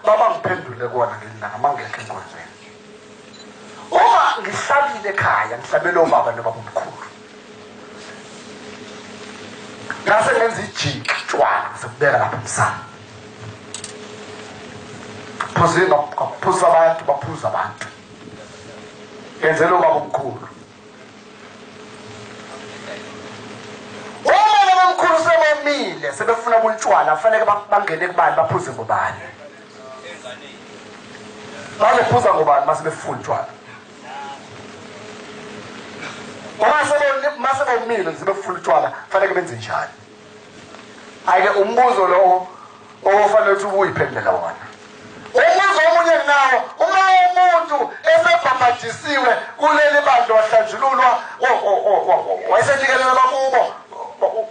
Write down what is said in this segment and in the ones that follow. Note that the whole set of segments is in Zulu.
Babangiphendule kuwona ngelilanga mangekho enkonzweni. Uma ngihlabile ekhaya ngihlabele obaba nobaba omkhulu. Ngase ngenza ijiki tshwala ngisekubeka lapha emsamo. Phuzile ngaphuza abantu baphuza abantu. Ngenzela ubaba omkhulu. Uma baba omkhulu sebomile sebefuna kuntshwala kufanele bangene kubani baphuze ngobani. Bazophuza ngobani mase befuna utshwala. Uma sebomile sebefuna utshwala kufanele benze njani? Ayike umbuzo lowo ofanele ukuthi ubuyiphendule wona. Umbuzo omunye nginawo, uma umuntu esebhabhadisiwe kuleli bandla wahlanjululwa wayesenikelela bakubo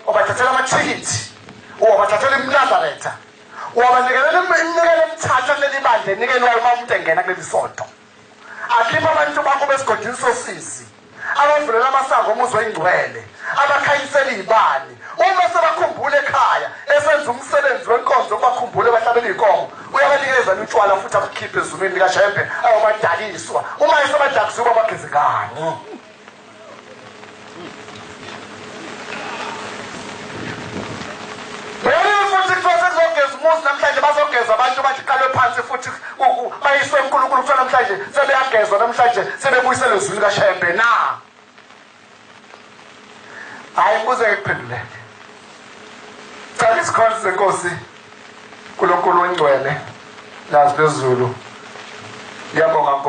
wabathathela amathikithi wabathathela imnazaretha wabanikelela iminikelo emithathu kuleli bandla enikelwayo uma umuntu engena kuleli sonto. Akhipha abantu bakubo esigodini sosizi, abavulela amasango omuzi oyingcwele, abakhanyisela iy'bani. Uma sebakhumbula ekhaya, esenza umsebenzi wenkonzo ukubakhumbule bahlabela iy'nkomo, uyabanikeza utshwala futhi abakhiphe ezulwini likaShembe ayobadakiswa. Uma esebadakisiwe babageze ngani? Futhi kuthiwa sekuzogeza umuzi namhlanje bazogeza abantu bathi qalwe phansi futhi bayiswe uNkulunkulu kuthiwa namhlanje sebeyagezwa namhlanje sebebuyiselwe ezwini kaShembe na hayi mbuze ngikuphendulele cha isikhonzi senkosi uNkulunkulu oyingcwele lazi lezulu ngiyabonga Nkosi.